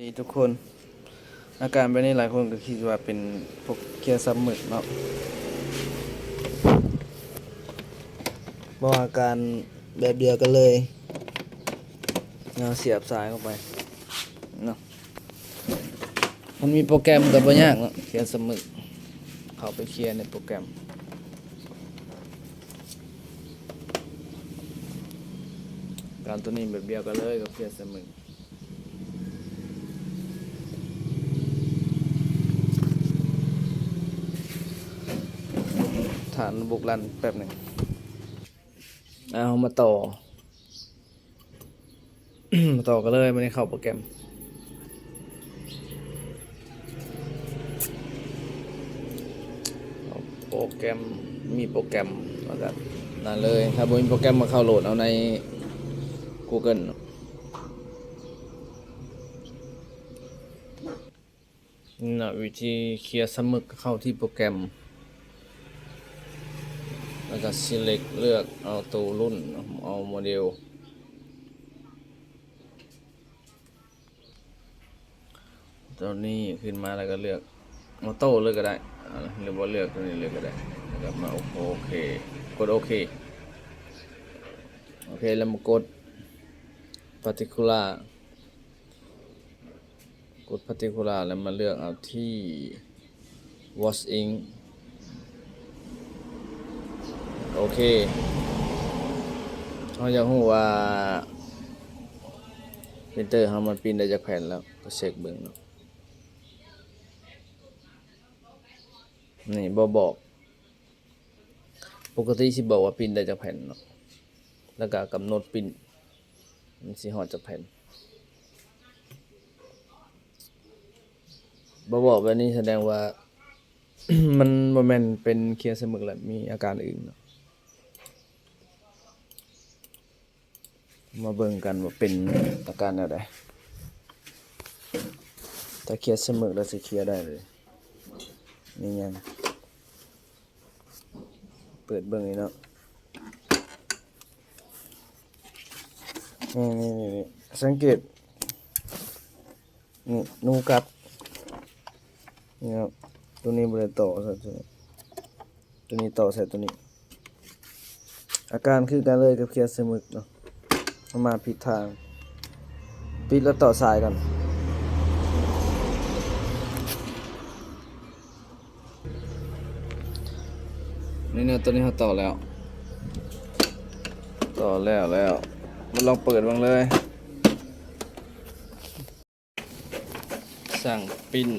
ນີ້ທຸກຄົນ ອາການແບບນີ້ຫຼາຍຄົນກໍຄິດວ່າເປັນພວກເຄຍສຳມຶກເນາະ. ບໍ່ ອາການແບບດຽວກັນເລີຍ. ເຮົາສຽບສາຍເຂົ້າໄປເນາະ. ມັນມີໂປຣແກຣມກໍບໍ່ຍາກເນາະ ເຄຍສຳມຶກ. ເຂົ້າໄປເຄຍໃນໂປຣແກຣມ. ການຕົວນີ້ແບບດຽວກັນເລີຍກັບເຄຍສຳມຶກ. ຖ້າມັນບຸກລັນແປັບໜຶ່ງ. ເອົາ ເຮົາມາຕໍ່ ມາຕໍ່ກັນເລີຍ. ບາດນີ້ເຂົ້າໂປຣແກຣມ ໂປຣແກຣມ ມີໂປຣແກຣມ ແລ້ວກໍນັ້ນເລີຍ. ຖ້າບໍ່ມີໂປຣແກຣມ ມາເຂົ້າໂຫຼດເອົາໃນ Google ເນາະ. ນີ້ນະ ວິທີເຄຍສຳມຶກ ເຂົ້າທີ່ໂປຣແກຣມ ແລ້ວກໍ select ເລືອກເອົາໂຕລຸ້ນ ເອົາໂມເດລ ຕົວນີ້ຂຶ້ນມາ ແລ້ວກໍເລືອກ Auto ເລີຍກໍໄດ້ ອາ ຫຼືວ່າເລືອກຕົວນີ້ເລີຍກໍໄດ້. ແລ້ວກໍມາໂອເຄ ກົດໂອເຄ ໂອເຄ ແລ້ວມາກົດ Particular ກົດ Particular ແລ້ວມາເລືອກເອົາທີ່ Watch Ink. ໂອເຄ ເຮົາຢາກຮູ້ວ່າ Printer ເຮົາມັນ print ໄດ້ຈັກແຜ່ນແລ້ວ ກໍເຊັກເບິ່ງເນາະ. ນີ້ບໍ່ບອກ ປົກກະຕິຊິບອກວ່າ print ໄດ້ຈັກແຜ່ນເນາະ ແລ້ວກໍກຳນົດ print ມັນຊິຮອດຈັກແຜ່ນ. ບໍ່ບອກແບບນີ້ສະແດງວ່າ ມັນບໍ່ແມ່ນເປັນເຄຍສະໝຶກ ແລະ ມີອາການອື່ນເນາະ. ມາເບິ່ງກັນວ່າເປັນອາການແນວໃດ. ຖ້າເຄຍສະໝຶກແລ້ວຊິເຄຍໄດ້ເລີຍ. ນີ້ຫຍັງ? ເປີດເບິ່ງນີ້ເນາະ. ນີ້ໆໆ ສັງເກດ ນີ້ ໜູກັດ ນີ້ເນາະ. ຕົວນີ້ບໍ່ໄດ້ຕໍ່ໃສ່ຕົວນີ້ ຕົວນີ້ຕໍ່ໃສ່ຕົວນີ້. ອາການຄືກັນເລີຍກັບເຄຍສະໝຶກເນາະ. ເຮົາມາຜິດທາງ ປິດແລ້ວຕໍ່ສາຍກ່ອນ. ນີ້ເນາະ ຕົວນີ້ເຮົາຕໍ່ແລ້ວ ຕໍ່ແລ້ວແລ້ວ ມາລອງເປີດເບິ່ງເລີຍ. ສັ່ງ print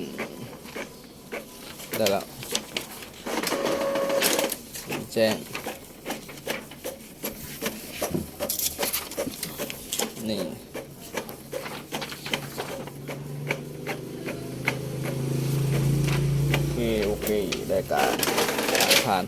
ໄດ້ແລ້ວ ແຈ້ງ ນີ້ ໂອເຄ ໂອເຄ ໄດ້ການ ຜ່ານ.